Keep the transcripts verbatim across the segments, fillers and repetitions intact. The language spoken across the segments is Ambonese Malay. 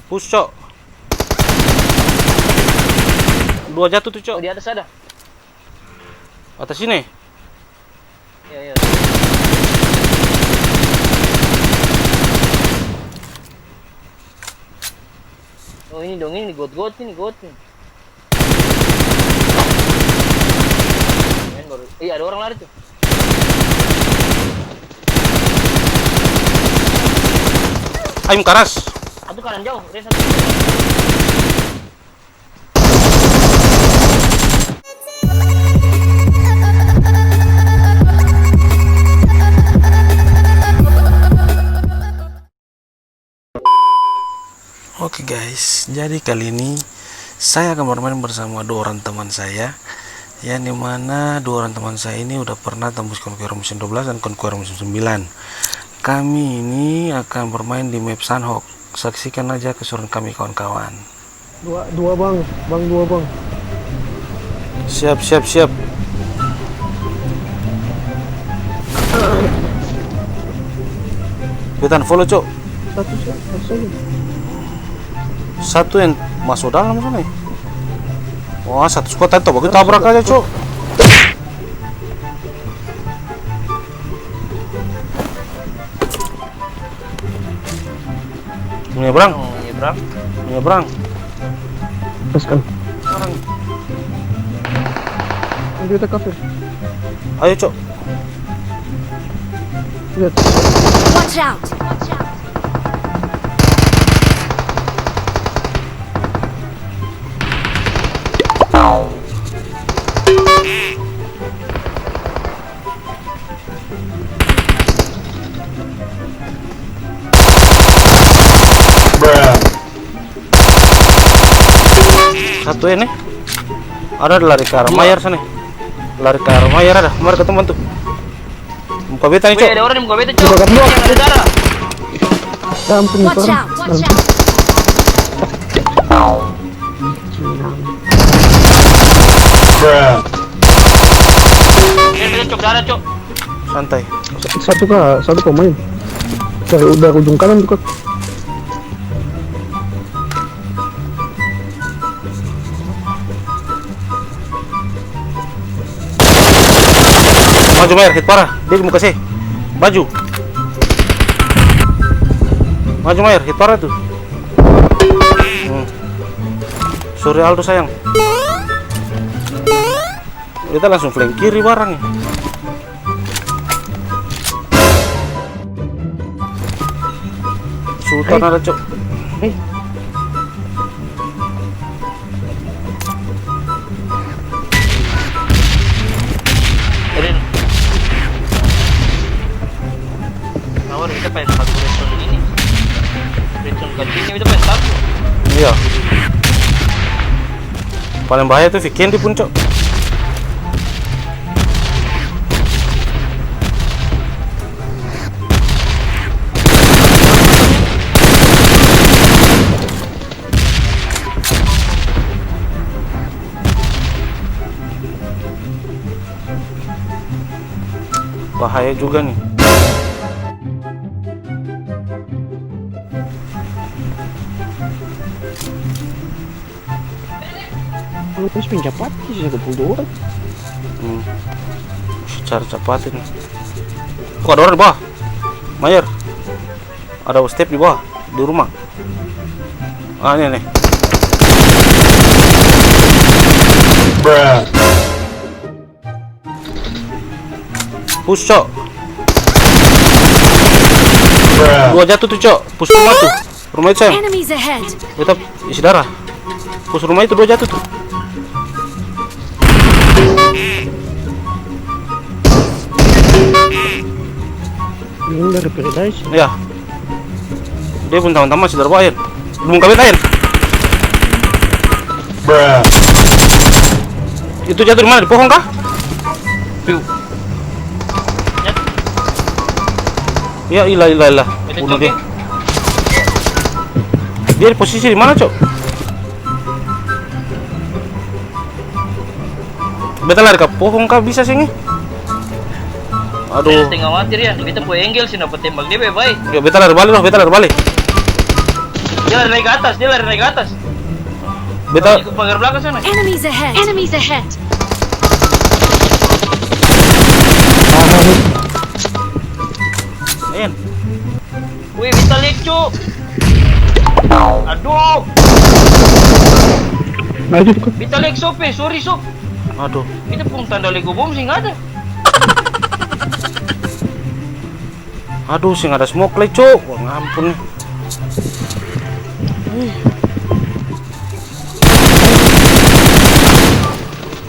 Push, Cok. Dua jatuh tuh, Cok. Oh, di atas ada. Atas sini? Iya, iya. Oh, ini dong, ini got-got ini, got nih. Main baru, iya, ada orang lari tuh. Aim karas. Satu kanan jauh, dia satu. Oke guys, jadi kali ini saya akan bermain bersama dua orang teman saya, yang dimana dua orang teman saya ini udah pernah tembus Conqueror musim dua belas dan Conqueror musim sembilan. Kami ini akan bermain di map Sanhok. Saksikan aja keseruan kami, kawan-kawan. Dua, dua, Bang. Bang, dua, Bang. Siap, siap, siap. Betan follow, Cok. Satu, Cok. Satu. Satu yang masuk dalam sana. Wah, satu squad tadi tabrak aja, Cok. Nyebrang. Oh, nyebrang. Nyebrang. Terus kan. Sekarang. Ini kita kafir. Ayo, Cok. Lihat. Watch out! Satu ini. Ada lari ke arah Mayer sana. Lari ke arah Mayer ada. Mari ketemu tuh. Muka beta nih, Cok. Weh, ada orang di muka beta, Cok. Muka beta. Yang ada darah. Ya ampun, watch out, watch out. Bruh. Eh, beta, Cok, darah, Cok. Santai. Sa-, satu ka, satu pemain. Dari, dari ujung kanan tuh, Kak. Maju, Mayer, hit parah. Dia di muka se. Maju. Maju, Mayer, hit parah tuh. Hmm. Sorry, Aldo, sayang. Beta langsung flank kiri barang. Sultan ada, Cok. Hei. Eden. Kawan, kita pengen satu restoran ini. Restoran kacilnya kita pengen satu. Iya. Paling bahaya tuh weekend di puncak. Bahaya juga nih. Lu terus pin capati sih satu puluh dua orang. Hmm. Cara capati nih. Kok ada orang di bawah? Mayer. Ada step di bawah, di rumah. Ah, ini nih. Bruh. Push, Cok. Dua jatuh tuh, Cok. Push rumah tuh. Rumah itu, sayang. Enemies ahead. Tetap isi darah. Push rumah itu, dua jatuh tuh. Ini dari Paradise. Iya. Dia pung tamang-tamang masih dari bawah, Yan. Belum kawin, Yan. Bruh. Itu jatuh di mana? Di pohon kah? Piu. Ya, ilah, ilah, ilah. Bunuh dia. Dia di posisi di mana, Cok? Beta lari ka pohong ka bisa seng, e? Aduh. Beta setengah mati, Rian. Beta pung angle seng dapa tembak dia bae-bae. Yo, beta lari bale, noh, beta lari bale. Dia lari naik ke atas, dia lari naik ke atas. Beta ikut pagar belakang sana. Enemies ahead. Enemies ahead. Ayan. Wih, beta lag, Cuk. Aduh. Maju, Cuk. Beta lag, Sob, eh. Sorry, Sob. Aduh. Beta pung tanda lego bom seng ada. Aduh, seng ada smoke lai, Cuk. Wah, ngampun nih.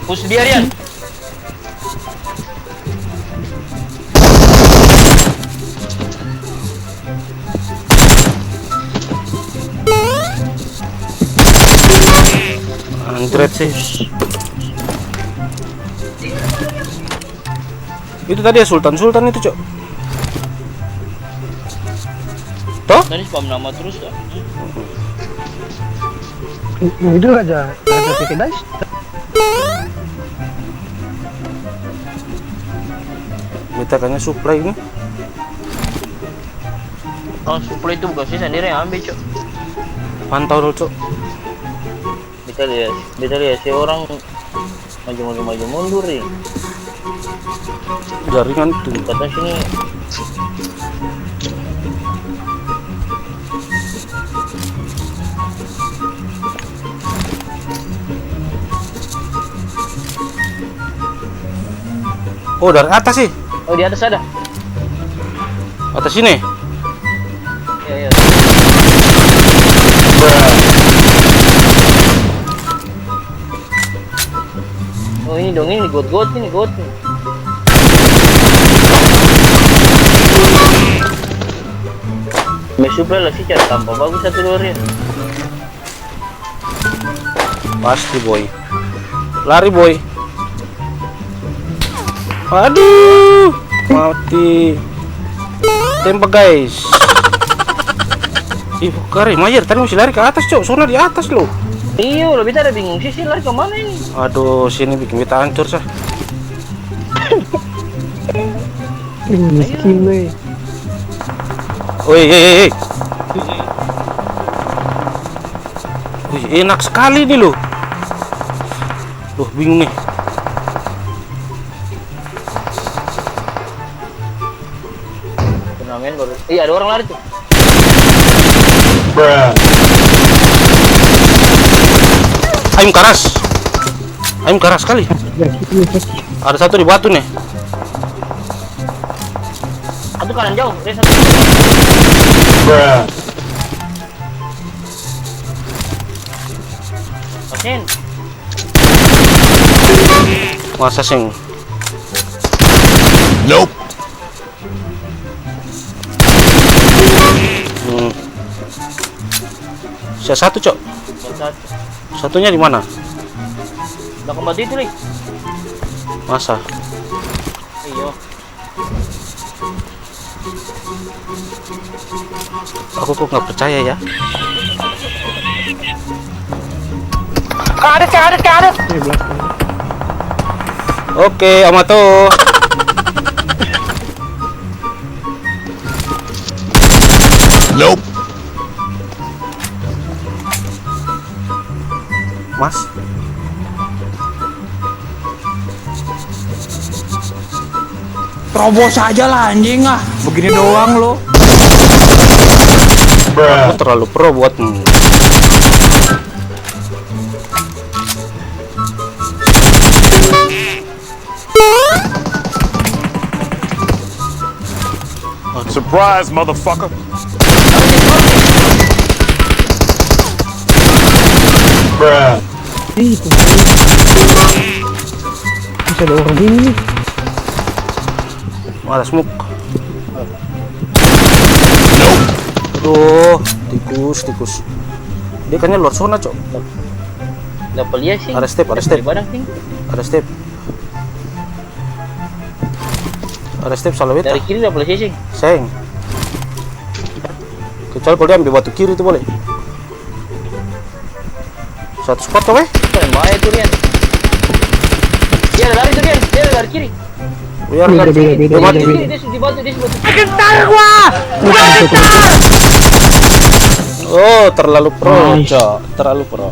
Push dia, Rian. Anjret sih. Itu tadi ya Sultan-Sultan itu, Cok. Toh? Tadi spam nama terus, Kak. Nah, itu raja, raja T T Dice. Beta kayaknya supply ini. Oh, supply itu bukan saya sendiri yang ambil, Cok. Pantau dulu, Cok. Beta lia, beta lia si orang maju, maju, maju mundur ni. Jaringan tuh. Kata sini. Oh, dari atas sih. Oh, di atas ada. Atas sini. Iya, iya. Oh, ini dong, ini got-got ini, got nih. Me supply lah sih, cari tampa bagus satu dua ya. Pasti, boy. Lari, boy. Aduh, mati. Tembak, guys. Ih, kare, Mayer, tadi mesti lari ke atas, Cok. Sona di atas, loh. Iyo, lebih tadi bingung sih, sih lari ke mana ini? Aduh, sini bikin beta hancur, sah. Miskin, weh. Woi, hei, hei, hei. Wih, enak sekali nih, loh. Duh, bingung nih. Turnamen baru. Iya, ada orang lari tuh. Ayam karas. Ayam karas sekali. Ada satu di batu nih. Satu kanan jauh, dia satu. Masin. Masa seng? Nope. Hmm. Sisa satu, Cok. Sisa satu. Satunya di mana? Belakang batu itu, Li. Masa? Iyo. Aku kok nggak percaya ya. Karet, karet, karet. Oke, Amato. Nope. Mas. Terobos aja lah, anjing, ah. Begini doang lo. Aku terlalu pro buatmu. Surprise, motherfucker! Ih, itu. Masih ada orang ini nih. Ada smoke. Aduh, tikus, tikus. Dia kayaknya luar zona, Cok. Dapa lia sih. Ada step, ada step. Ada step. Ada step, salah beta. Dari kiri dapa lia sih? Seng. Kecuali kalau dia ambil batu kiri itu boleh. Satu squad to, weh. Main bae tu, Rian. Dia ada lari tu, Rian. Dia ada lari kiri. Biar beda, beda, beda, beda, beda. Dia, dia, dia, dia, dia, dia, dia, dia. Gentar gua! Gentar! Oh, terlalu pro, Nice. Cok. Terlalu pro.